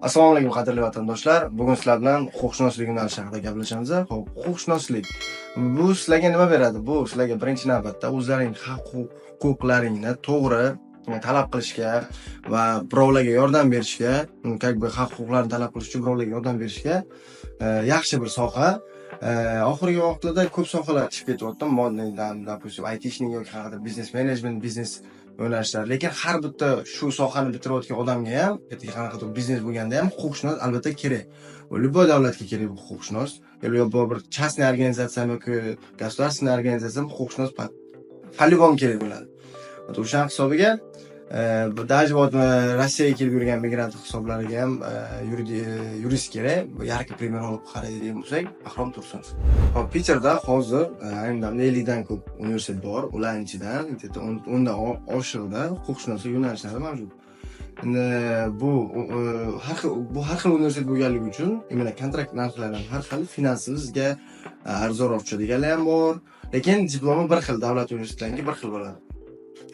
Assalomu alaykum, qadrli vatandoshlar. Bugun sizlar bilan huquqshunoslik yo'nalishi haqida gaplashamiz. Xo'p, huquqshunoslik. Bu sizlarga nima beradi? Bu sizlarga birinchi navbatda o'zlaring haq-huquqlaringni to'g'ri talab qilishga va birovlarga yordam berishga, как бы haq-huquqlarni talab qilish uchun birovlarga yordam berishga yaxshi bir soha. Oxirgi vaqtlarda ko'p sohalar chiqib ketyapti. Модный, допустим, айтишник yoki qanaqadir biznes menejment, biznes yo'nalishlar. Lekin har bitta shu sohani bitirayotgan odamga ham, ertaga qanaqadir biznes bo'lganda ham huquqshunos albatta kerak. Bu любой davlatga kerak bu huquqshunos. Yo bir частный организация yoki государственный организация huquqshunos по-любому kerak bo'ladi. Вот o'shani hisobiga даже вот Rossiyaga kelib yurgan migrant hisoblariga ham yurist kerak. Bu яркий пример olib qaraydigan bo'lsak, Bahrom Tursunov. Hop, Piterda hozir ayni damda 50 dan ko'p universitet bor. Ularning ichidan где-то 10 dan oshig'ida huquqshunoslik yo'nalishlari mavjud. Endi bu har xil universitet bo'lganligi uchun именно kontrakt narxlari ham har xil, finansingizga arzonroq tushadiganlar ham bor, lekin diplomi bir xil, davlat universitetlariga bir xil bo'ladi.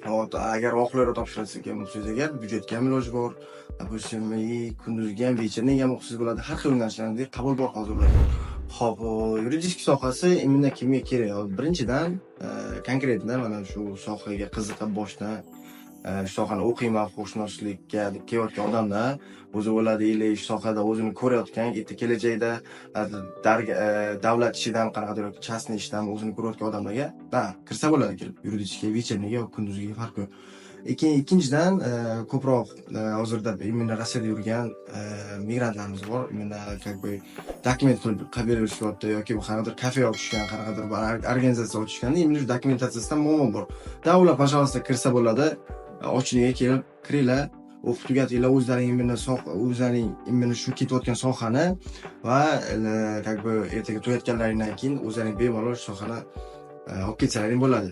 Hop, agar vaqtliroq topshiradigan bo'lsangiz agar, byudjetga ham iloji bor. Допустим, и kunduzgi ham, вечерний ham o'qisangiz bo'ladi. Har xil yo'nalishlarda qabul bor hozir ularga. Xo'p, yuridik sohasi именно kimga kerak? Hop, birinchidan, конкретно mana shu sohaga qiziqib boshdan shu sohani o'qiyman, huquqshunoslikka deb kelayotgan odamlar o'zi bo'ladi или shu sohada o'zini ko'rayotgan, erta kelajakda davlat ishidan qanaqadir yoki частный ishdan o'zini ko'rayotgan odamlarga, да, kirsa bo'ladi kelib юридический, вечерний ga yoki kunduzgiga, farqi yo'q. Ikkinchidan, ko'proq hozirda именно Rossiyada yurgan migrantlarimiz bor. Именно как бы dokument qilib berishyapti yoki qanaqadir kafe ochishgan, qanaqadir bir организация ochishganda именно shu dokumentatsiyasida muammo bor. Да, ular, пожалуйста, kirsa bo'ladi. Очный ga kelib kiringlar, o'qib tugatinglar o'zlaring именно o'zlaring именно shu ketayotgan sohani va как бы ertaga tugatganlaringdan keyin o'zlaring bemalol shu sohani olib ketsalaring bo'ladi.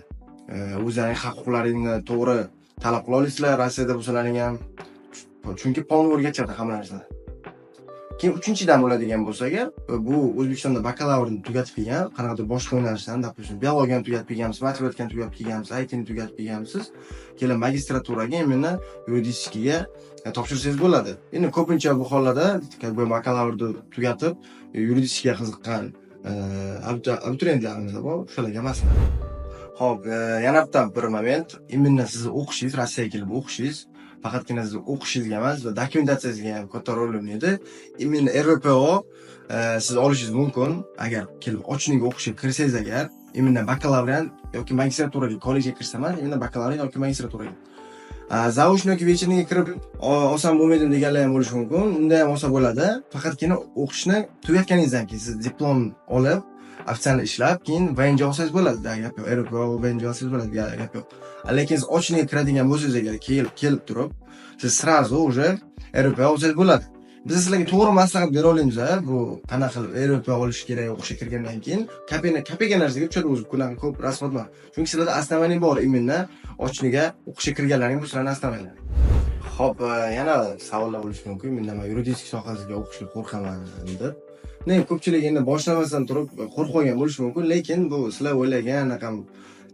O'zlaring haq huquqlaringni to'g'ri talab qila olasizlar Rossiyada bo'lsalaring ham, chunki полный o'rgatishadi hamma narsani. Keyin uchinchidan bo'ladigan bo'lsa agar, bu O'zbekistonda bakalavrni tugatib kelgan, qanaqadir boshqa yo'nalishdan, допустим, biologiyani tugatib kelganmisiz, matematikani tugatib kelganmisiz, ITni tugatib kelganmisiz, keyin magistraturaga именно юридический ga topshirsangiz bo'ladi. Endi ko'pincha bu hollarda как бы bakalavrni tugatib, юридический ga qiziqqan abituriyentlarimiz bor, o'shalarga maslahat. Xo'p, yana bitta bir moment, именно sizni o'qishingiz, Rossiyaga kelib o'qishingiz faqatgina sizni o'qishingizga emas va dokumentatsiyangizga ham katta rol o'ynaydi. Именно РВПО siz olishingiz mumkin, agar kelib очный ga o'qishga kirsangiz agar, именно bakalavriat yoki magistraturaga, kollejga kirsa emas, именно bakalavriat yoki magistraturaga. Заочный yoki вечерний ga kirib olsam bo'lmaydimi deganlar ham bo'lishi mumkin. Unda ham olsa bo'ladi. Faqatgina o'qishni tugatganingizdan keyin siz diplom olib, официально ishlab, keyin ВНЖ olsangiz bo'ladi, gap yo'q. РВПО, ВНЖ olsangiz bo'ladi, gap yo'q. Lekin siz очный ga kiradigan bo'lsangiz agar, kelib turib, siz сразу уже РВПО olsangiz bo'ladi. Biz sizlarga to'g'ri maslahat bera olamiz, bu qanaqa qilib РВПО olish kerak o'qishga kirgandan keyin, kopeyka kopeyka narsaga tushadi o'zi, bunaqa ko'p расход emas. Chunki sizlarda основание bor, именно очный ga o'qishga kirganlaring, bu sizlarning основание. Xo'p, yana savollar bo'lishi mumkin. Men yuridik sohasiga o'qishga qo'rqaman deb. Ne, ko'pchilik endi boshlamasdan turib qo'rqib qolgan bo'lishi mumkin, lekin bu sizlar o'ylagan anaqa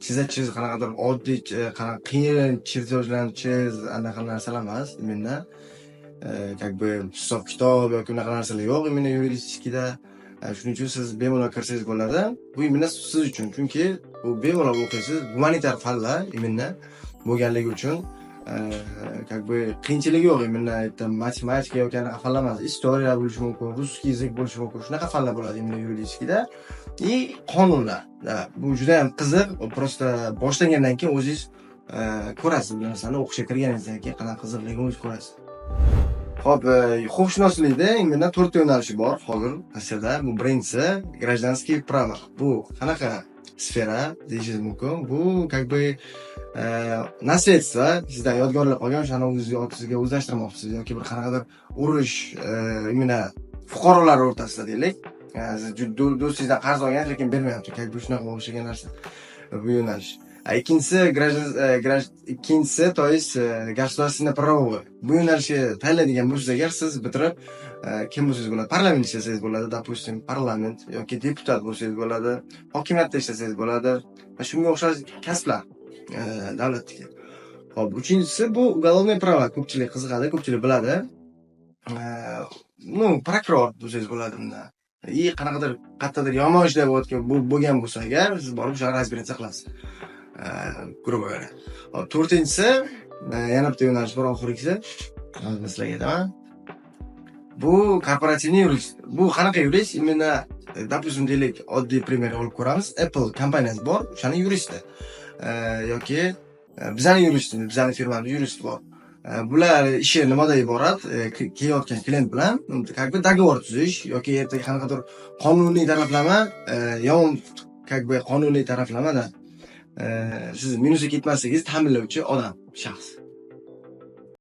chiza chiz, qanaqadir oddiy, qanaqa qiyin чертёж larni chiz, anaqa narsalar emas. Именно как бы hisob kitob yoki unaqa narsalar yo'q именно юридический da. Shuning uchun siz bemalol kirsangiz bo'ladi. Bu именно siz uchun, chunki bu bemalol o'qiysiz, gumanitar fanlar именно bo'lganligi uchun как бы qiyinchiligi yo'q. Именно aytdim, matematika yoki anaqa fanlar emas, история bo'lishi mumkin, русский язык bo'lishi mumkin, shunaqa fanlar bo'ladi именно юридический da и qonunlar. Да, bu juda ham qiziq, просто boshlagandan keyin o'zingiz ko'rasiz bu narsani, o'qishga kirganingizdan keyin qanaqa qiziqligini o'zingiz ko'rasiz. Xo'p, huquqshunoslikda именно to'rtta yo'nalishi bor hozir Rossiyada. Bu birinchisi гражданский право. Bu qanaqa sfera deyishingiz mumkin. Bu как бы наследство, sizdan yodgorlik qolgan, o'shani o'zingizga sizga o'zlashtirmoqchisiz yoki bir qanaqadir urush, именно fuqarolar o'rtasida deylik. Siz do'stingizdan qarz olgansiz, lekin bermayapti. Как бы shunaqa o'xshagan narsa bu yo'nalish. А ikkinchisi ikkinchisi, то есть государственное право. Bu yo'nalishga tanlaydigan bo'lsangiz agar, siz bitirib kim bo'lsangiz bo'ladi, parlament ishlasangiz bo'ladi, допустим, parlament yoki deputat bo'lsangiz bo'ladi, hokimiyatda ishlasangiz bo'ladi va shunga o'xshash kasblar davlatniki. Xo'p, uchinchisi bu уголовное право. Ko'pchilik qiziqadi, ko'pchilik biladi. Ну, prokuror desangiz bo'ladi undan. И qanaqadir qayerdadir yomon ishlar bo'layotgan bo'lgan bo'lsa agar, siz borib o'shani разбираться qilasiz. Грубо говоря. Hop, to'rtinchisi, yana bitta yo'nalish bor, oxirgisi. Hozir men sizlarga aytaman. Bu корпоративный yurist. Bu qanaqa yurist? Именно, допустим, deylik, oddiy пример olib ko'ramiz. Apple kompaniyasi bor, o'shani yuristi. Yoki bizani yuristimiz, bizani firmamiz yuristi bor. Bular ishi nimadan iborat? Kelayotgan klient bilan как бы договор tuzish yoki ertaga qanaqadir qonuniy taraflama, yomon, как бы qonuniy taraflamada siz minusga ketmasligingizni ta'minlovchi odam, shaxs.